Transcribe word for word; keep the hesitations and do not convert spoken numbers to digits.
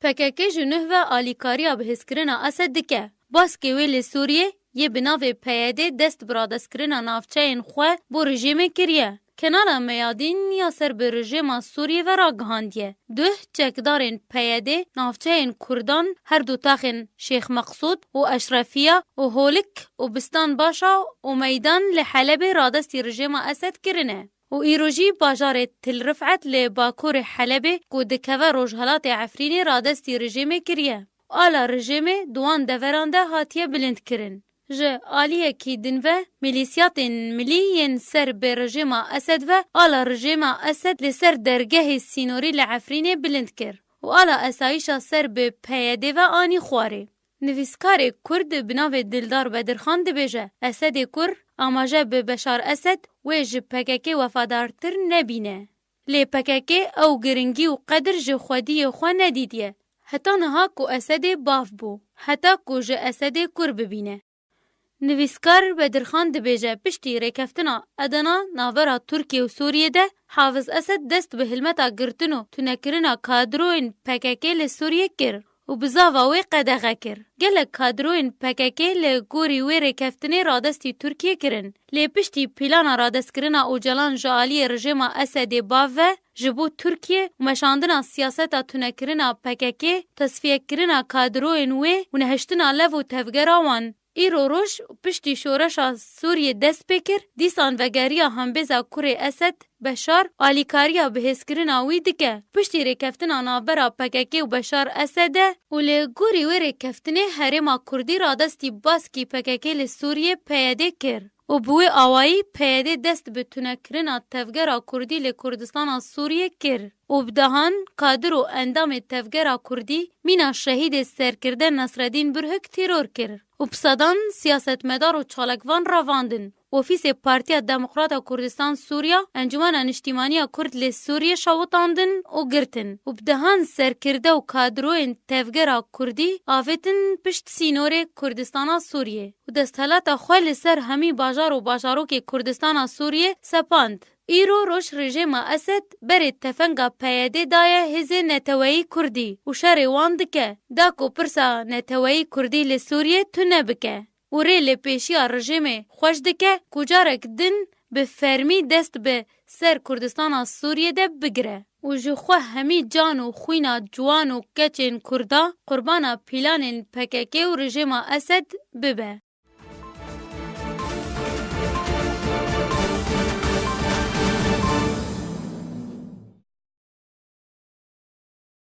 P K K ji nuh ve alîkariya bihêzkirina Esed dike. Baskê wê li Sûriyê yê bi navê P Y D dest bi radestkirina navçeyên xwe bo rejîmê kiriye. Kenala Meyadîn ya ser bi rejîma Sûriyê ve ragihandiye. Duh çekdarên P Y D navçeyên Kurdan, her du taxên Şêx Meqsûd û Eşrefiya û Holik û Bistan Başa û Meydan li Helebê radestî rejîma Esed kirine. Û îro jî bajarê Til Rifet li bakurê Helebê ku dikeve rojhelatê Efrînê radestî rejîmê kiriye. Ala rejîmê di wan deveran de hatiye bilindkirin. Ji aliyekî din ve, milîsiyatên milî yên ser bi rejîma Esed ve ala rejîma Esed li ser dergehê sînorî li Efrînê bilind kir û ala esayîşa ser bi P Y D ve anî xwarê. Nivîskarê Kurd bi navê Dildar Bedirxan dibêje, Esedê Kur amaje bi Beşar Esed wê ji P K K wefadartir nebîne. Lê P K K ew giringî û qedir ji xwediyê xwe nedîtiye. Heta niha ku Esedê bav bû, heta ku ji Esedê kur bibîne. Nivîskar Bedirxan dibêje, piştî rêkeftina Edena navbera Tirkiye û Sûriyê de Hafiz Esed dest bi hilmeta girtin û tunekirina kadroyên P K K li Sûriyê kir û bizava wê qedexe kir. Gelek kadroyên P K K li gorî wê rêkeftinê radestî Tirkiye kirin. Lê piştî plana radestkirina Ocalan ji aliyê rejîma Esedê bav ve, ji bo Tirkiye û meşandina siyaseta tunekirina P K K, tesfiyekirina kadroyên wê û nehiştina lev û tevgera wan. Îro roj piştî şoreşa Sûriyê dest pê kir, dîsan vegeriya hembêza kurê Esed, Beşar, alîkariya bihêzkirina wî dike. Piştî rêkeftina navbera P K K û Beşar Esede û li gorî wê rêkeftinê herêma Kurdî radestî baskî P K K li Sûriyê P Y D kir û bi wê awayî P Y D dest bi tunekirina tevgera Kurdî li Kurdistana Sûriyê kir û bi dehan kadir û endamê tevgera Kurdî mîna şehîdê serkirde Nasreddîn Burhik teror kir û bi sedan siyasetmedar û çalakvan revandin. Ofîsê Partiya Demokrata Kurdistan Sûriya, Encûmena Niştîmaniya Kurd li Sûriyê şewitandin û girtin û bi dehan serkirde û kadroyên tevgera Kurdî avêtin pişt sînorê Kurdistana Sûriyê û desthilata xwe li ser hemî bajar û bajarokê Kurdistana Sûriyê sepand. Îro roj rejîma Esed berê tefenga P Y D daye hêzên neteweyî Kurdî û şerê wan dike, da ku pirsa neteweyî Kurdî li Sûriyê tune bike û rê li pêşiya rejîmê xweş dike ku carek din bi fermî dest bi ser Kurdistana Sûriyê de bigire û ji xwe hemî can û xwîna ciwan û keçên Kurda qurbana planên P K K û rejîma Esed bibe.